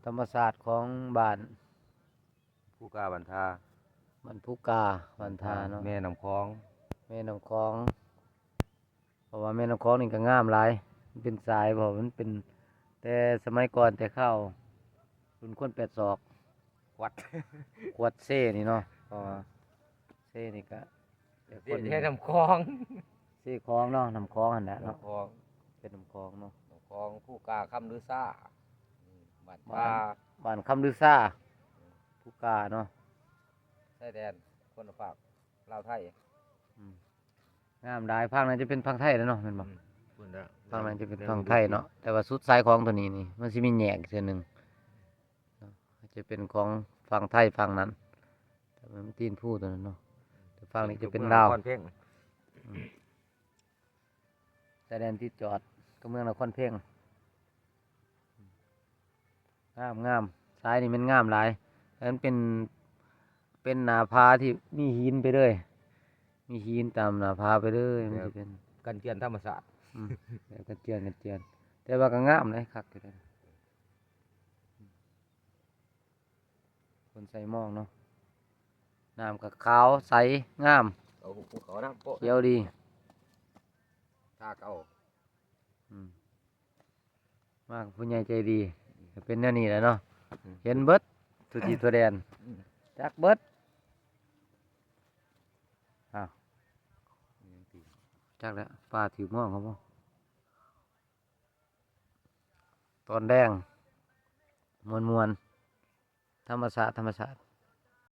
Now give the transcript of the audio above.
ທຳມະຊາດຂອງບ້ານພູກາ ບ້ານທ່າ ບ້ານພູກາ ບ້ານທ່າເນາະ ແມ່ນ້ຳຂອງ ແມ່ນ້ຳຂອງ ເພາະວ່າແມ່ນ້ຳຂອງນີ້ກໍງາມຫຼາຍ ມັນເປັນສາຍ ເພາະວ່າມັນເປັນແຕ່ສະໄໝກ່ອນ ແຕ່ຄາວລຸ້ນຄົນແປດສອກ ຂວັດ ຂວັດເຊນີ້ເນາະ ເພາະວ່າເຊນີ້ກະ ເຊນ້ຳຂອງ ເຊຂອງເນາະ ນ້ຳຂອງຫັ້ນແຫຼະເນາະ ນ້ຳຂອງ ເປັນນ້ຳຂອງເນາະ ນ້ຳຂອງພູກາຄຳລືຊາ ອືມ ບ້ານ ບ້ານ ບ້ານຄຳລືຊາ ອືມ ພູກາເນາະ ຊາຍແດນຄົນລະພາກລາວໄທ ອືມ ງາມຫຼາຍ ຝັ່ງນັ້ນຈະເປັນຝັ່ງໄທແລ້ວເນາະ ແມ່ນບໍ່? ອືມ ພຸ້ນລະ ຝັ່ງນັ້ນຈະເປັນຝັ່ງໄທເນາະ ແຕ່ວ່າສຸດຊາຍຂອງຕົວນີ້ນີ້ ມັນຊິມີແຍກອີກເທື່ອໜຶ່ງເນາະ ຈະເປັນຂອງຝັ່ງໄທຝັ່ງນັ້ນ ແຕ່ວ່າມັນຕີນພູຕົວນັ້ນເນາະ ແຕ່ຝັ່ງນີ້ຈະເປັນລາວ ອືມ ຊາຍແດນຕິດຈອດກັບເມືອງນະຄອນເພັງ ງາມໆ ສາຍນີ້ແມ່ນງາມຫຼາຍ ແລະມັນເປັນ ເປັນໜ້າຜາທີ່ມີຫີນໄປເລີຍ ມີຫີນຕາມໜ້າຜາໄປເລີຍ ມັນຊິເປັນ ກັນເຈື່ອນທຳມະຊາດ ອືມ ແບບກັນເຈື່ອນ ກັນເຈື່ອນ ແຕ່ວ່າກໍງາມເດ້ ຄັກຢູ່ເດ້ ຄົນໃສ່ໝອງເນາະ ນ້ຳກໍຂາວໃສງາມ ເອົາພູເຂົານຳ ຂຽວດີ ທ່າເກົ່າ ອືມ ມາກັບຜູ້ໃຫຍ່ໃຈດີ ກໍເປັນແນວນີ້ແຫຼະເນາະ ອືມ ເຫັນເບິດທົ່ວທິດທົ່ວແດນ ອືມ ຈັກເບິດ ອ້າວ ຈັກແຫຼະ ປາຖືກມອງເຂົາບໍ່? ຕອນແລງ ມ່ວນໆ ທຳມະຊາດ ທຳມະຊາດ